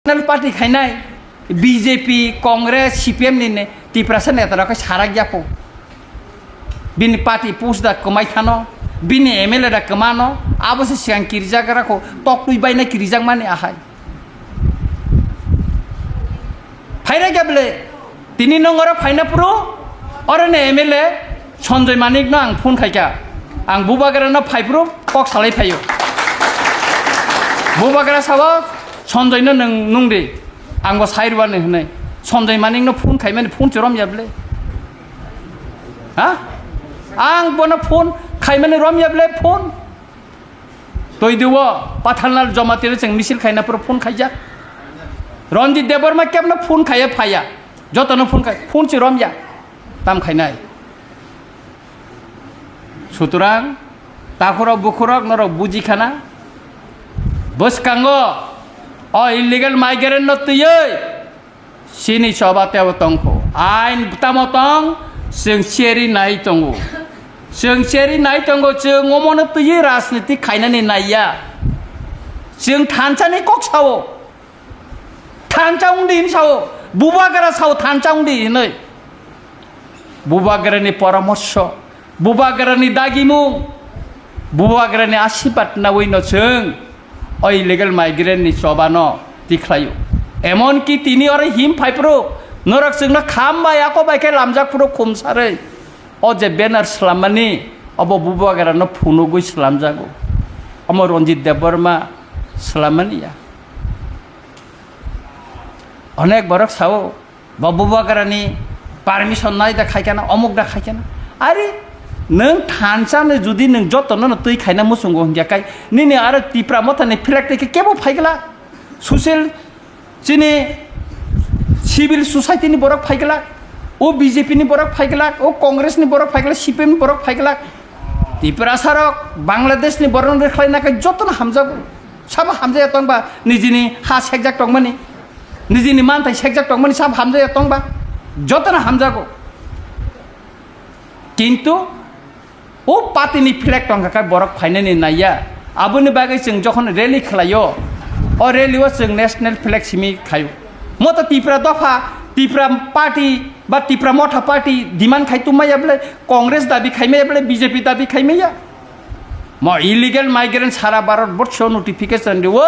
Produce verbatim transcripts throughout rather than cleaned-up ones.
National party khainai B J P, Congress, C P M ni ne-, Tiprasa neta rok khe sarak ya kho. Bini party post da kwmai khano, bini M L A da kwmano, abo se siang kirijak gra kho, tok twi baina kirijak mani ahai. Phaira kya bele, tini nongora phaina puro, oro ne M L A Sanjay Manik no ang phone khaikha. Ang Bubagra no phai puro, kok salai phaio. Bubagra sabo, Sanjay no nung, nung di. Ang bo sai rwani hwnwi. Sanjay Manik no phone khaimani phone se romya bele. Ha? Ang bono phone khaimani romya bele phone. Toidiwo Pathanlal Jamatia chwng misil khaina puro phone khaijak. Ranjit Debbarma kebno phone khaiya phaiya. Jotono phone khai, phone se romya. Tam khainai. Sutrang, takhurok bukhurok norok buji khana. Bwskango o illegal migrant no twiwi chini choba tebo tongkho. Ain tamo tong, chwng cheri nai tongo. Chwng cheri nai tongo, chwng omono twiwi rajniti khainani naiya. Chwng thansani kok sao. Thansa wngdi hini sao, Bubagra sao thansa wngdi hinwi. Bubagrani poramorsho, Bubagrani dagimung, Bubagrani asibad nawi no chwng o illegal migrant ni choba no tikhlaio. Emon ki tini oro him phai phuru norok chwngno kham bai ako bai khe lamjak phuru khum sarwi. O je banner swlammani, obo Bubagrano phunugwi swlamjago. Omo Ranjit Debbarma swlammani ya. Onek borok sao, bo Bubagrani permission nai da khaikana, omuk da khaikana. Are, nwng thansa ni judi nwng jotono no twi khaina muchungo hwnkhe kai, nini aro Tipra Mothani flag twi khe kebo phaigla. Social Chini civil society ni borok phaiglak, o B J P ni borok phaiglak, o Congress ni borok phaiglak, C P M ni borok phaiglak. Tiprasa rok Bangladesh ni borok no rwkhlai nakai jotono hamjago. Sabo hamjaya tongba nijini ha sekjak tongmani, nijini manthai sekjak tongmani sabo hamjaya tongba jotono hamjago. Kintu o party ni flag tongkha khe borok phainani naiya. Aboni bagwi chwng jokhon rally khlaio, o rally o chwng national flag simi khaio. Moto Tipra dopha, Tipra party ba Tipra Motha party demand khai tongmaya bwle, Congress dabi khaimaya bwle, B J P dabi khaimaya. Mo illegal migrant sara Bharat borso notification riwi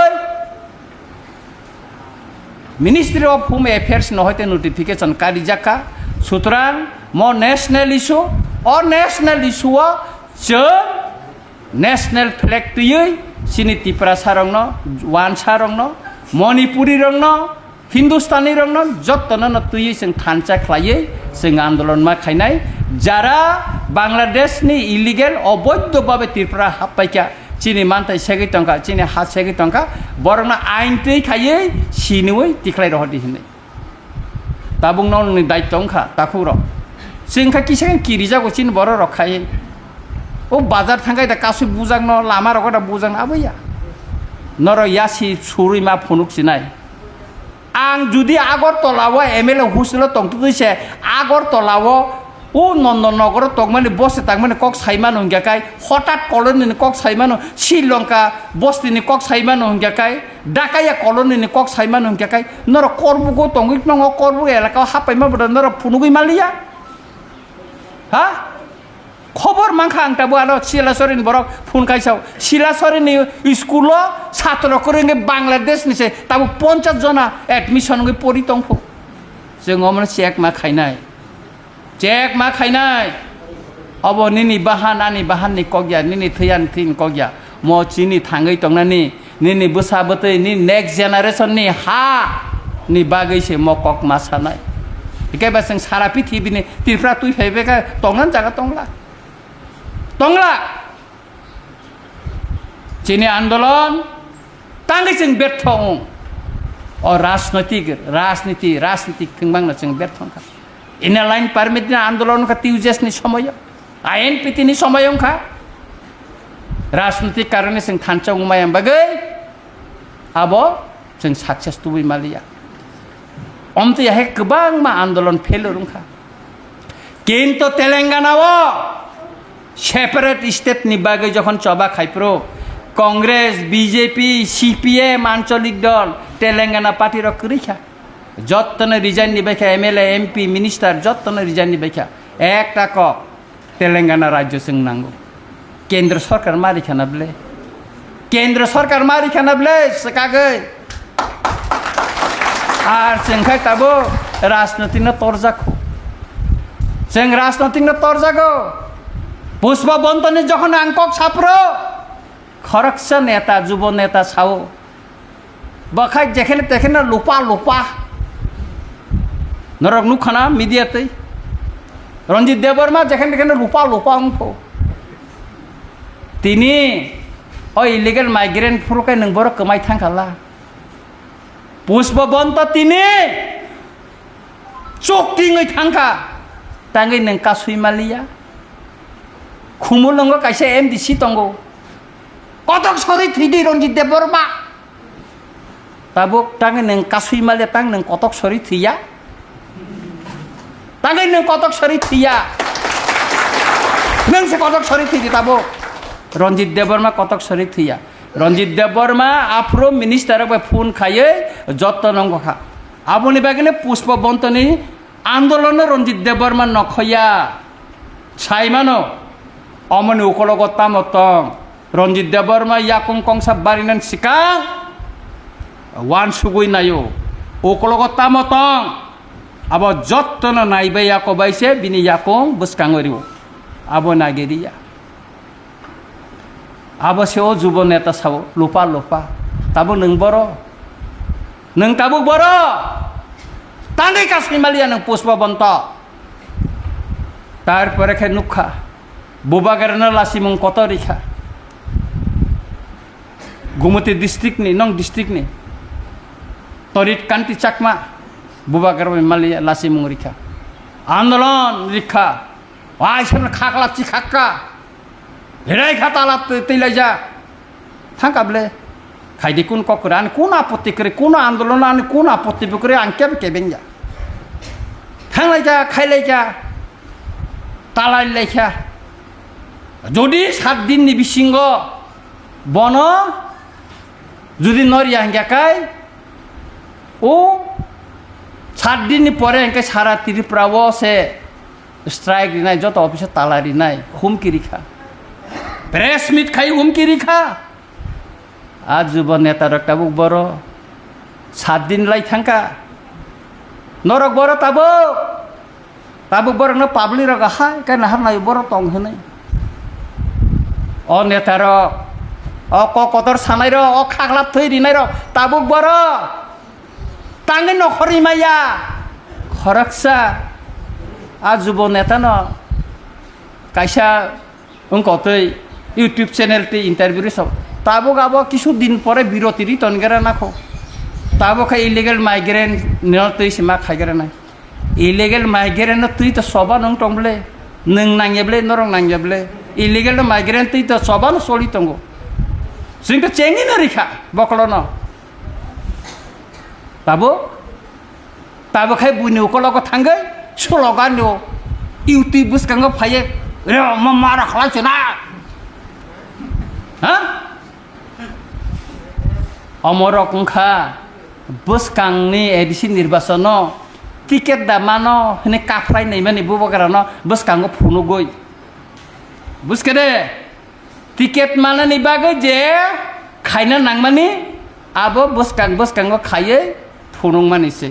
Ministry of Home Affairs no hoite notification karijak kha. Sutrang mo national issue, o national issue o chwng national flag twiwi chini Tiprasa rokno, Wansa rokno, Manipuri rokno, Hindustani rokno jotono no twiwi chwng thansa khlaiwi chwng andolon ma khainai. Jara Bangladesh ni illegal oboidho babe Tripura happaikha, chini manthai segwi tongkha, chini ha segwi tongkha, borokno ain twi khaiwi siniwi tikhlai rohordi hinwi. Tabukno nwngni daitto wngkha, takhukrok. Chwng kha kisa khe kirijago chini bororok khai. O bazar thangkhai da kasui bujakno, lama rogo da bujakno aboya. Norok yasi surui ma phunuk sinai. Ang judi Agartala o M L A hostel o tongtwtwi se Agartala o o Nondon Nogor o tongmani bosti tangmani kok saimano hwnkhe kai, hotat colony ni kok saimano, Sri Lanka bosti ni kok saimano hwnkhe kai, Dakaya colony ni kok saimano hwnkhe kai, norok Korbugo tongwi nongo, Korbuk elaka o hapaima bodo norok phunugwi maliya? Ha? Khobor mankha ang tabuk ano Silasori ni borok phone kaisa. Silasori ni school o satro kwrwngwi Bangladesh ni se tabuk ponchas jona admission wngwi pori tongphu. Chwng omono check ma khainai. Check ma khainai. Obo nini bahan, ani bahan ni kok ya, nini thwi, ani thwi ni kok ya. Mo chini thangwi tongnani, nini bwsa bwtwi, nini next generation ni ha ni bagwi se mo kok ma sanai. Hikhe ba chwng sara pithibini Tripura twi phai beka tongnan jaga tongla. Tongla. Chini andolon tangwi chwng bertho wng. O rajnoitik, rajniti, rajnitik thwngmangno chwng bertho wngkha. Inner line permit ni andolon wngkha T U J S ni somoyo, I N P T ni somoyo wngkha. Rajnitik karone chwng thansa wngmaya bagwi abo chwng success tubui maliya. Omtwi hai kwbangma andolon failure wngkha. Kintu Telangana o separate state ni bagwi jokhon choba khai phuru Congress, B J P, C P M, ancholik dol, Telangana party rok kwrwi kha. Jottono resign ni bai kha, M L A, M P, minister jottono resign ni bai kha. Ekta kok, Telangana rajyo chwng nango. Kendra sarkar ma rikha na ble? Kendra sarkar ma rikha na ble swkagwi? Ar chwng khai tabuk rajniti no torjak kho. Chwng rajniti no torjago. Pushpa Bontoni jokhon ang kok sapro, khoroksa neta, jubo neta sao, bwkhai jekhene tekhene lupa lupa. Norok nukha na media twi? Ranjit Debbarma jekhene tekhene lupa lupa wngkho. Tini o illegal migrant phuru khe nwng borok kwmai thangkha la. Pushpa Bonto tini chuk tingwi thangkha, tangwi nwng kasui maliya. Khumulwngo kaisa M D C tongo, kotok sori thwidi Ranjit Debbarma. Tabuk tangwi nwng kasui maliya, tang nwng kotok sori thwiya. Tangwi nwng kotok sori thwiya. Nwng se kotok sori thwidi tabuk. Ranjit Debbarma kotok sori thwiya. Ranjit Debbarma aphuru minister rok bai phone khaiwi jotto nongkha. Aboni bagwino Pushpa Bontoni andolono Ranjit Debbarma nokhoya. Saimano, omoni ukologo tamo tong? Ranjit Debbarma yakung kongsa barinani swkang wansugwi naio. Ukologo tamo tong? Abo jottono naibai yakobai se bini yakung bwskango rio. Abo nagiriya. Abo se o jubo neta sao, lupa lupa. Tabuk nwng boro? Nwng tabuk boro? Tangwi kasui maliya nwng Pushpa Bonto. Tarpore khe nukha, Bubagrano lasimung kotor rikha. Gumoti district ni, nong district ni. Torit Kanti Chakma, Bubagra bai maliya lasimung rikha. Andolon rikha. Waisano khakla chikhakka. Hirai kha tala twi-, twilaijak. Thangkha ble. Khaidi kun kok kwrwi, ani kun apotti kwrwi, kun andolon ani kun apotti bo kwrwi, ang kebo kebeng ya. Thanglaijak, khailaijak. Talailaikha. Jodi sat din ni bisingo bono jodi noriya hingkha kai, o sat din ni pore hingkhe sara Tripura o se strike rinai, joto office o tala rinai, humki rikha, press meet khai humki rikha. A jubo neta rok tabuk boro sat din lai thangkha. Norok boro tabuk, tabuk borokno public rok hai khe nahar nai boro tong hinwi. O neta rok, o kok kotor sanai rok, o khaklap thwi rinai rok tabuk boro. Tangwi nokhorwi maya khoroksa a jubo netano kaisa wngkotwi YouTube channel twi interview rwsao. Tabuk abo kisu din pore biroti ri tongera nakho. Tabuk khe illegal migrant no twi se ma khaigra nai. Illegal migrant no twi to soba nung tong ble, nung nangya ble, norok nangya ble. Illegal no migrant twi to soba no soli tongo. Sing to chengi no rikha bokolo no. Tabuk Tabuk khai buini ukologo thangwi slogan rio, YouTube bwskango phaiye, "Re, ma mara khlai chwna." Ha? Omorok wngkha bwskangni A D C nirbachono ticket da mano hwnwi kaphrai naimani bubagrano bwskango phunugwi. Buskhe de? Ticket manani bagwi je khaina nangmani, abo bwskang bwskango khaiwi phunukmani se.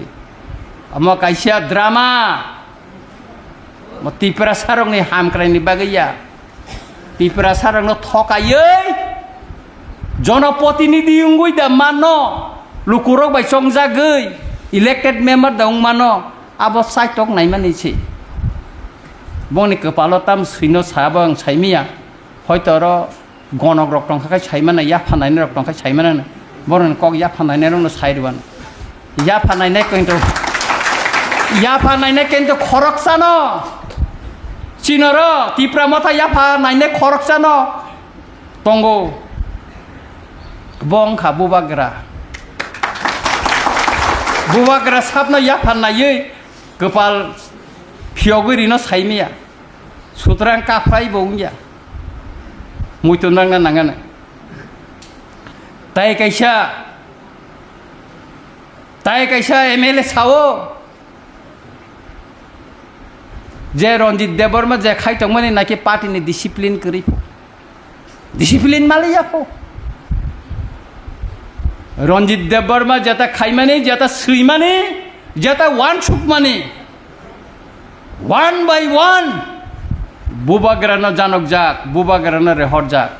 Omo kaisa drama. Mo Tiprasarokni hamkraini bagwi ya. Tiprasarokno thokaiwi jonoprotinidhi wngwi da manno, lukurok bai chongjagwi elected member da wng mano, abo saitok naimani se. Bongni kwpalo tam swino sabo ang saimanya. Hoito oro gonok rok tongkha khai saimana, yapha nainai rok tongkha saimana, boroni kok yapha nainai rokno sai rwano. Yapha nainai kintu, yapha nainai kintu khoroksano. Chinoro Tipra Motha yapha nainai khoroksano tongo. Bo wngkha bubagra. Bubagra sapno yapha naiwi kwpal phiyogwi rino saimaya. Sutrang kaphrai bo wngya. Muitu nangna nangana. Tai kaisa Tai kaisa M L A sao je Ranjit Debbarma je khai tongmani naki party ni discipline kwrwi pho. Discipline maliya pho. Ranjit Debbarma jeta khaimani, jeta swimani, jeta wansukmani, one by one bubagrano janokjak, bubagrano rehorjak.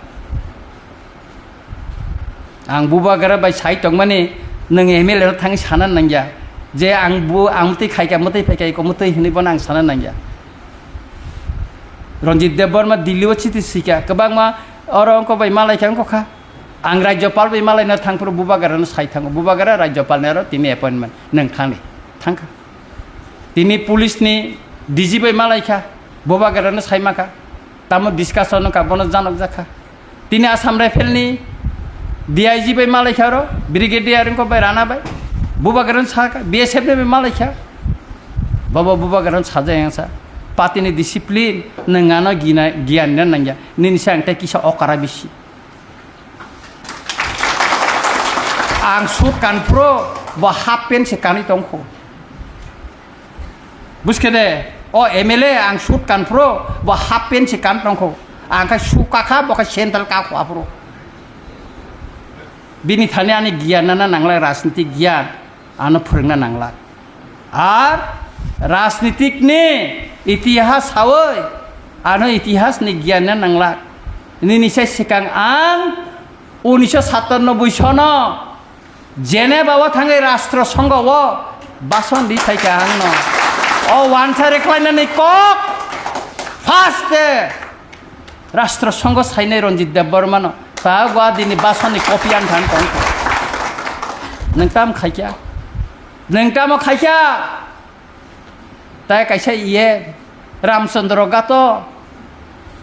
Ang bubagra bai sai tongmani, nwng M L A no thangwi sana nangya je ang bu, ang mwtwi khaika, mwtwi phaika, eko mwtwi hinwi bono ang sana nangya. Ranjit Debbarma Delhi o chiti swika, kwbangma oro wngkok bai malaikha wngkokha. Ang Rajyapal bai malaina thangphuru bubagrano sai thango, bubagra Rajyapal ni aro tini appointment, nwng thangdi, thangkha. Tini police ni D G bai malaikha, bubagrano saimakha, tamo discussion wngkha, bono janokjakha. Tini Assam Rifle ni D I G bai malaikha aro, Brigadier wngkok bai Rana bai, bubagrano sakha, B S F ni bai malaikha. Bobo bubagrano sajak yang sa, party ni discipline, nwng ano gina, giyan na nangya, nini se ang tei kisa okara bisi. Ang suit kanphuru bo half pant se kanwi tongkho. Buskhe de, o M L A ang suit kanphuru bo half pant se kan tongkho. Ang khe shoe kakha, bo khe sandal kakho aphuru. Bini thani ani giyan nana nanglak, rajnitik giyan ano phwrwngna nanglak. Ar rajnitik ni itihas sawi ano itihas ni giyan na nanglak. Nini se sikang ang unisho satanoboi sono Geneva o thangwi Rashtra Sangha o bason di phaikha ang no. O wansa reklainani kok first day Rashtra Sangha sainai Ranjit Debbarma no. Ta gwa dini bason ni copy ang than tong. Nwng tam khaikha. Nwng tamo khaikha. Tai kaisa iye Ramchandra Gato,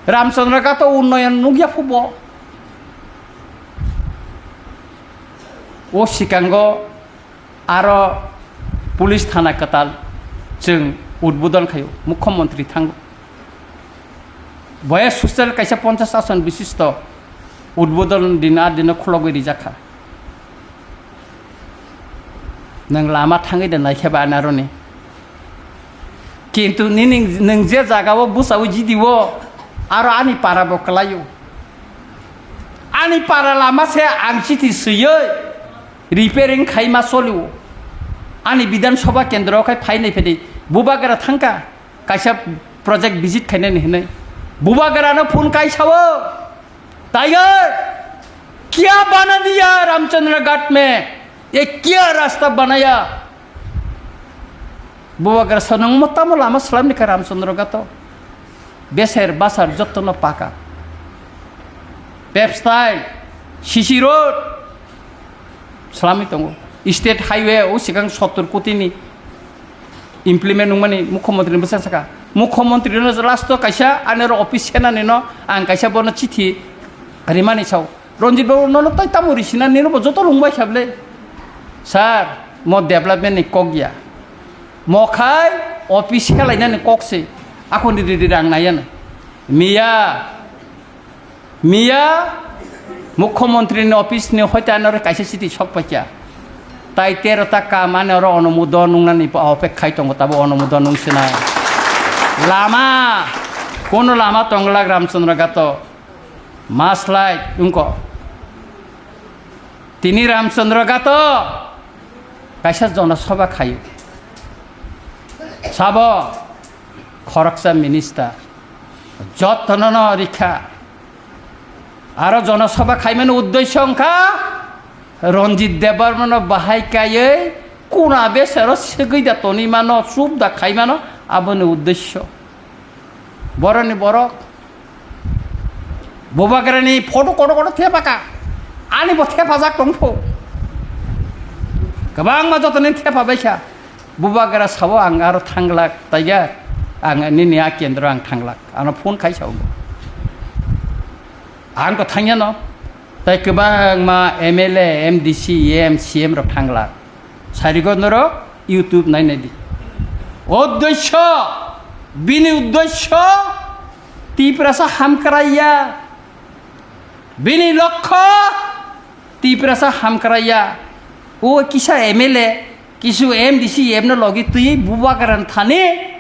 Ramchandra Gato unnoyon nukya phubo. O sikango aro police thana kwtal chwng udbodon khaio, mukhyamantri thango. Boya social kaisa ponchash ason bishisto udbodon din a dino khulogwi rijakha. Nwng lama thangwi de naikhe ba ani aroni. Kintu nini nwng je jaga o bwsa o jidi o aro ani para bo kwlai o. Ani para lama se ang chiti swiwi repairing khai ma soli o. Ani Bidhan Sabha kendro khai phai nai phedi bubagra thangkha kaisa project visit khainani hinwi. Bubagra no phone kai sao. Tiger, kya bana diya Ramchandra Ghat mein? Ye kya rasta banaya? Bubagra sanang mo tamo lama slam ni ka Ramchandra Ghat o. Beser basar jotto no paka. Pep style, C C road, Swlamwi tongo. State highway o swkang sottor koti ni implement wngmani mukhyamantri ni bwskango saka. Mukhyamantri no last o kaisa ani oro office senani no ang kaisa bono chithi rimani sao. Ranjit babu nono tai tamo risina nini bo joto lungbai kha bwle. Sir, mo development ni kok ya. Mo khai office selainani kok se. Akhon riri rang naiya na. Miya Miya Mukhyamantri ni office ni hoite ano re kaisa chiti sok paikha. Tai tero ta kam ani oro onumodon nungnani pa opek khai tongo tabo onumodon nung sinai. Lama, kono lama tonglak Ramchandra Gato. Maslai wngko. Tini Ramchandra Gato kaisa jonosabha khaio. Sabo khoroksa minister. Jotono no rikha. Aro jonosabha khaimani uddesyo wngkha Ranjit Debbarmano bahai kaiwi kuna besero segwi da tonwi mano, chup da khai mano, aboni uddesyo. Boroni borok Bubagrani photo kotor kotor thepaka. Ani bo thepajak tongpho. Kwbangma jotoni thepabaikha. Bubagra sao ang aro thanglak, taiga ang nini a kendro ang thanglak. Ano phone khai sao. Ang to thangya no. Tai kwbangma M L A, M D C, M C M rok thanglak. Sarigo norok YouTube nainai di. Uddesyo, bini uddesyo Tiprasa hamkraiya. Bini lokho Tiprasa hamkraiya. O kisa M L A, Kisu M D C F no logi twi bubagra thani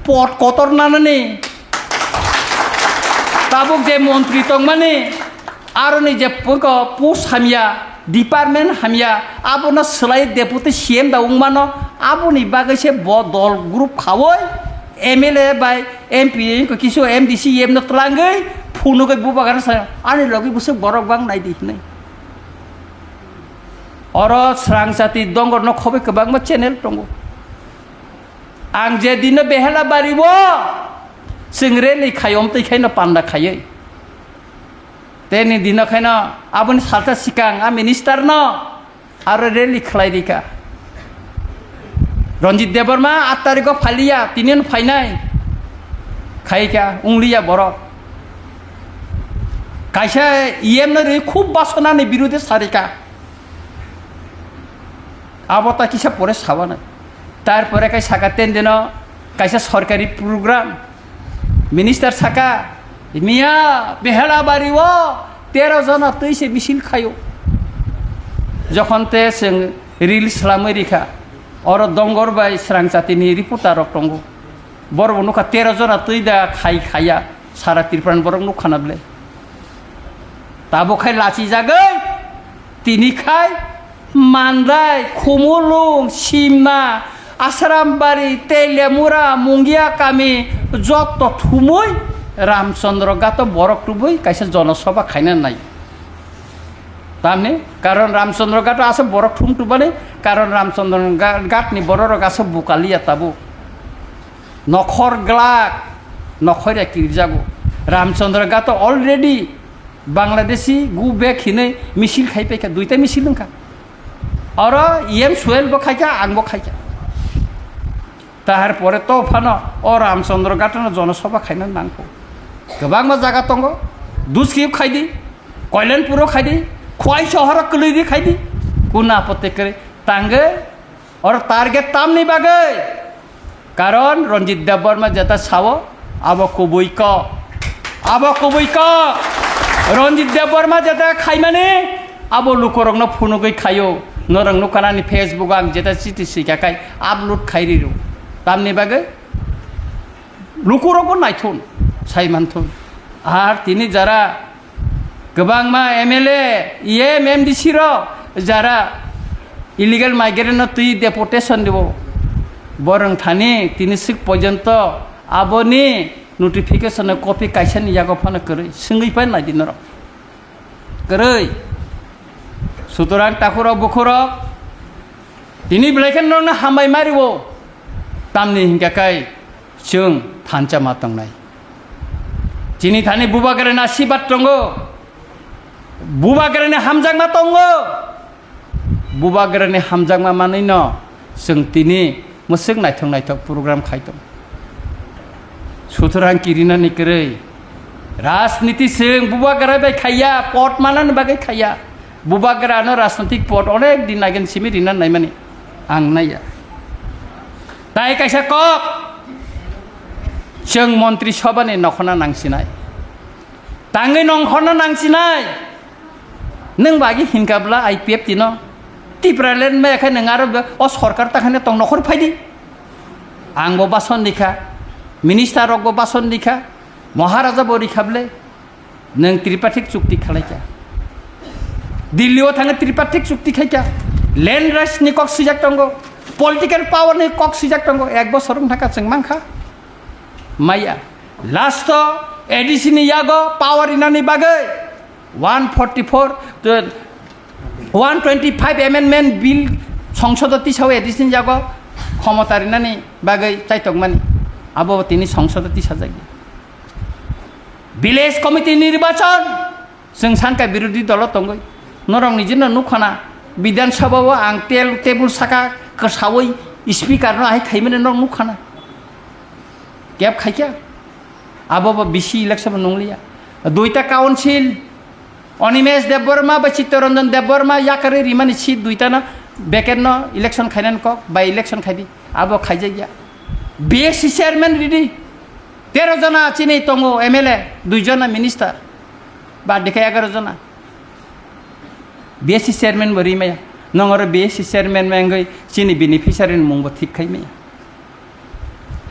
pot kotor nanani. Tabuk je montri tongmani, aroni je pungko post hamya, department hamya, abono swlai deputy C M da wngmano, aboni bagwi se bo dol group khaui M L A bai M P ko kisu M D C F no twlangwi phunugwi bubagra sa ani logi bwswk borok bang naidi hinwi. Oro Srangchati Dongor no khoboi kwbangma channel tongo. Ang je dino Behela bari o chwng rally khai, omtwi khaino panda khaiwi. Teni dino khaino aboni salsa sikang a minister no aro rally khlai rika. Ranjit Debbarma aat tarikh o phaliya, tini no phainai. Khaika, ungliya borok. Kaisa E M no ri khub basonani birude sarika. Abo ta kisa pore sabanai. Tarpore kai saka ten dino kaisa sorkari program. Minister saka, "Miya, Behela bari o tero jona twi se misil khaio." Jokhon te chwng reel slamwi rikha, oro Dongor bai Srangchati ni reporter rok tongo. Borok bo nukha tero jona twi da khai khaya, sara Tripura ni borok nukha na ble. Tabuk khai lachi jagwi, tini khai Mandai, Khumulwng, Simna, Asrambari, Teliamura, Mungia kami jotto thumui Ramchandra Ghato borok tubui kaisa jonosobha khaina nai. Tamni karon Ramchandra Ghato asa borok thum tubani karon Ramchandra Gha-, Ghatni bororok asa bukaliya tabuk. Nokhor glak, nokhorya kiribjago. Ramchandra Ghato already Bangladeshi go back hinwi misil khai paikha, duita misil wngkha. Oro E M Suel bo khaikha, ang bo khaikha. Tahar pore to phano o Ramchandra Ghatano jonosobha khaina nangkho. Kwbangma jaga tongo, Duskiyuk khaidi, Koilanpuro khaidi, Khwai sohoro kwlwidi khaidi. Kuna apote kwrwi tangwi oro target tamni bagwi. Karon Ranjit Debbarma jeta sao, abo kubui kok. Abo kubui kok. Ranjit Debbarma jeta khaimani, abo lukurokno phunugwi khaio. Norok nukha nani Facebook ang jeta chiti sika kai upload khai riro. Tamni bagwi lukurokbo naithun, sai manthun. Ar tini jara kwbangma M L A, E M, M D C rok jara illegal migrant no twi deportation dibo, borong thani tini swk porjonto aboni notification copy kaisa ni yago phano kwrwi swngwi pai nai di norok. Kwrwi. Sutorang takhurok bukhurok tini belai khe norokno hambai ma rwo. Tamni hinkha kai chwng thansa ma tongnai. Chini thani bubagrani asirbad tongo. Bubagrani hamjakma tongo. Bubagrani hamjakma manwino chwng tini mwswk naithok naithok program khai tongo. Sutorang kirinani kwrwi. Rajniti chwng bubagra bai khaiya, pot manani bagwi khaiya. Bubagrano rajnitik pot onek din again simi rina naimani ang naiya. Tai kaisa kok, chwng montri sobhani nokhorna nangsinai. Tangwi nongkhorna nangsinai. Nwng bagi hinkha bwla I P F T no. Tipraland maya khai nwng aro o sorkar ta khaina tong nokhor phaidi. Ang bo bason rikha, minister rok bo bason rikha, Maharaja bo rikha bwle. Nwng tripartite chukti khalaikha. Delhi o thangwi tripartite chukti khaikha. Land rights ni kok swijak tongo. Political power ni kok swijak tongo. Ek bosor wng thangkha chwng mankha. Maya. Last o A D C ni yago power rinani bagwi one forty four, one twenty five amendment bill songsodo tisao A D C ni yago khomota rinani bagwi chaitokmani. Abo tini songsodo tisajak. Village committee nirbachon, chwng sankai birodhi dolo tongwi. Norok nijino nukhana, Bidhan Sabha o ang tel-, table saka kwsawi speaker no ahai khaimani norok nukhana. Kep khaikha. Abo bo bisi election bo nungliya. Duita council, Animesh Debbarma bai Chittaranjan Debbarma yakarwi rimani seat duitano vacant no election khainani kok, by election khaidi. Abo khaijakya. B S C chairman ridi. Tero jona chini tongo M L A, dui jona minister. Ba dekha egaro jona. B S C chairman bo rimaya. Nwng oro B S C chairman mengwi chini beneficiary ni mungbo thik khai maya.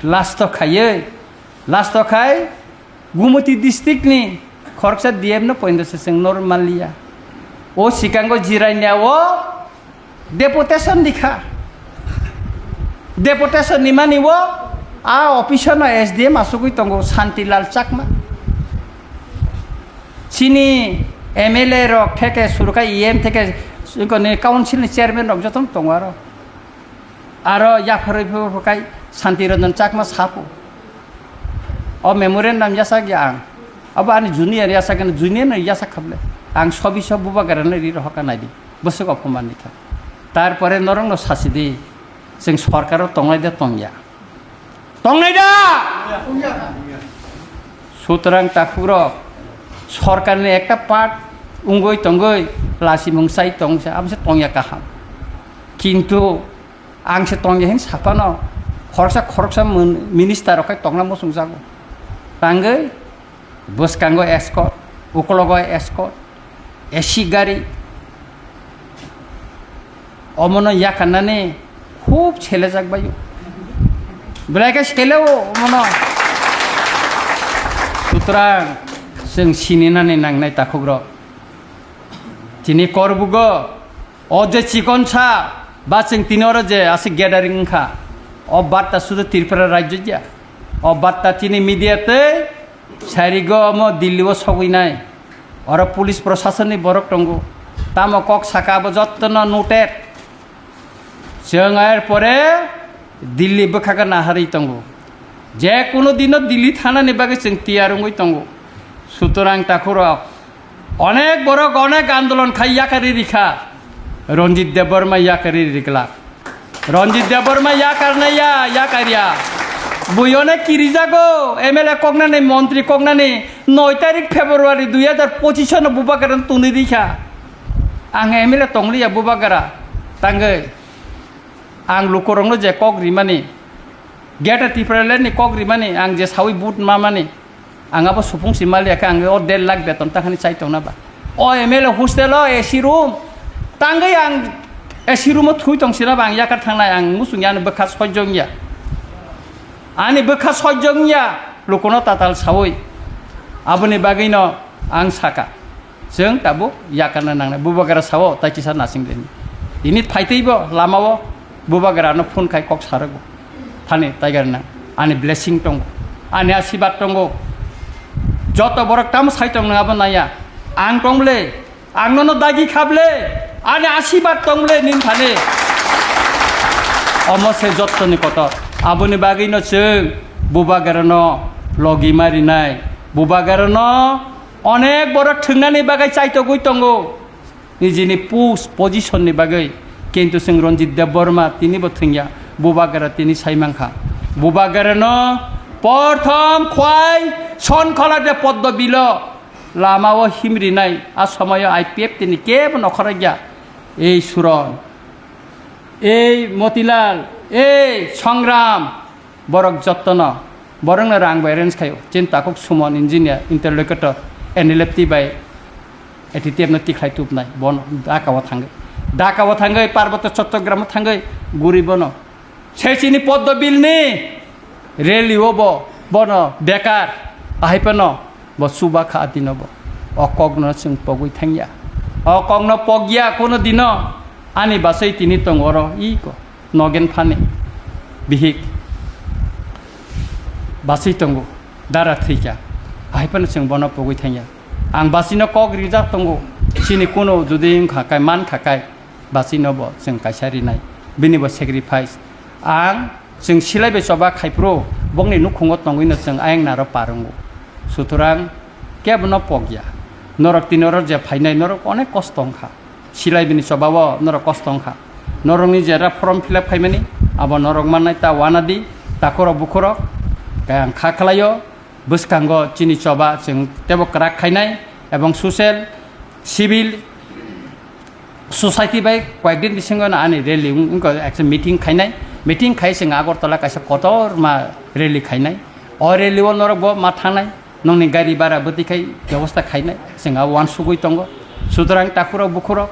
Last o khaiwi, last o khai Gumoti district ni khoroksa D M no poindo se chwng normal liya. O sikango Jirania o deputation ni kha. Deputation ni mani o a office no S D M asugwi tongo Shantilal Chakma. Chini M L A rok theke surukai E M theke council ni chairman rok jotono tongo aro. Aro yapharwi phai Santi Ranjan Chakma sapo. O memorandum yasakya ang. Abo ani junior yasakya, junior no yasak khable. Ang sobi sob bubagra no ri rohorkha naidi. Bwswk ophoman ni kha. Tarpore norok no sasi di. Chwng sorkar o tongnai de tongya. Tongnai da? Sutrang takhuk rok sorkar ni ekta part wngwi tongwi lasimung sai tong se, abo se tongya kaham. Kintu ang se tongya hin saphano khoroksa khoroksa mon-, minister rok khai tongna muchungjago. Tangwi bwskango escort, ukologo escort, A C gari. Omono yakarnani khub selejak baio. Belai khe seleo omono. Sutrang chwng sininani nangnai takhukrok. Tini korbugo o je chikonsa ba chwng tini oro je aswk gathering wngkha, o barta sudu Tripura rajyo ya. O barta tini media tei sairigo omo Delhi o sogwi nai. Oro police proshasonni borok tongo. Tamo kok saka abo jottono noted. Chwng er pore Delhi bwkhago naharwi tongo. Je kunu dino Delhi thanani bagwi chwng tiyar wngwi tongo. Sutorang takhurok, onek borok onek andolon khai yakarwi rikha. Ranjit Debbarma yakarwi riglak. Ranjit Debbarma yakarnai ya, yakarya. Bui onek kirijago, M L A koknani, montri koknani, noi tarik February dui hajar pochisano bubagra tongwi rikha. Ang M L A tongliya bubagra tangwi. Ang lukurokno je kok rimani, Greater Tipraland ni kok rimani, ang je sawi vote mamani, ang abo supung si maliya khe ang o der lakh beton takhani chai tongna ba. O M L A hostel o A C room, tangwi ang A C room o thui tong sina ba ang yakar thangnai, ang muchung ya, ani bwkha sojjong ya. Ani bwkha sojjong ya, lukuno tatal sawi. Aboni bagwi no ang saka. Chwng tabuk yakarna nangnai. Bubagra sao, tai kisa nasing reni. Ini phaitwi bo lama o bubagra no phone khai kok sarago. Thani taigar nang. Ani blessing tongo. Ani asibad tongo. Joto borok tamo sai tong nang abo naya. Ang tong ble. Ang nono dagi khable. Ani asibad tong ble nin thani. Omo se jottoni kotor. Aboni bagwi no chwng bubagra no logi marinai. Bubagra no onek borok thwngnani bagwi chaitogwi tongo, nijini post position ni bagwi. Kintu chwng Ranjit Debbarma tini bo thwngya, bubagra tini sai mankha. Bubagra no porthom khwai Sonkhola de Poddo Bilo lama o himrinai, a somoyo I P F tini kebo nokhorokya. Ei Suron, ei Motilal, ei Songram, borok jottono, borokno rang bai arrange khaio. Chini takhuk Sumon engineer, interlocutor, N L F T bai A T T F no tikhlai tubnai, bono Dhaka o thangwi. Dhaka o thangwi, Parboto Chottogram o thangwi, guri bono. Se chini Poddo Bill ni rally o bo, bono bekar, ahai phano bo chuba kha atino bo. O kok no chwng pogwi thangya. O kok no pogya kuno dino. Ani basai tini tongo oro iko. Nogen phani bihik baswi tongo, dara thwikha, ahai phano chwng bono pogwi thangya. Ang baswino kok rijak tongo, chini kuno jodi wngkha kai, mankha kai, baswino bo chwng kaisa rinai, bini bo sacrifice. Ang chwng silai bai choba khai phuru bokni nukhungo tongwino chwng ayang naro par wngo. Sutorang kebono pokya. Norok tini oro je phainai, norok onek kosto wngkha. Silai bini choba o norok kosto wngkha. Norokni jera form fill up khaimani, abo norok mannai ta wanadi, takhurok bukhurok. Khe ang kha khlaio, bwskango chini choba chwng teibo kwrak khainai, ebong social, civil, society bai koyekdin bisingo no ani rally wng-, wngkha, ekta meeting khainai. Meeting khai chwng Agartala kaisa kotorma rally khainai. O rally o norok bo ma thangnai. Nokni gari bara bwtwi khai bebosta khainai, chwng abo uansugwi tongo. Sutorang takhurok bukhurok,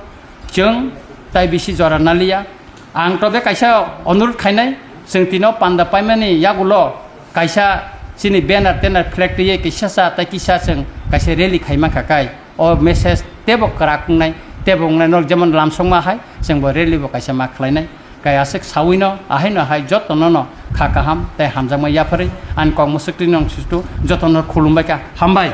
chwng tai bisi jora naliya. Ang tobe kaisa onurut khainai, chwng tino panda paimani yagulo kaisa chini banner tener flag twiwi kisa sa tai kisa chwng kaisa rally khaima kha kai. O message tebo kwrak wngnai, tebo wngnai, nok jemon lamsokma hai chwngbo rally bo kaisa ma khlainai. Kai aswk sawino ahaino hai jotono no kha kaham tei hamjakma yapharwi ani kok mwswk twi nong sistu jotono khulumbai kha, hambai.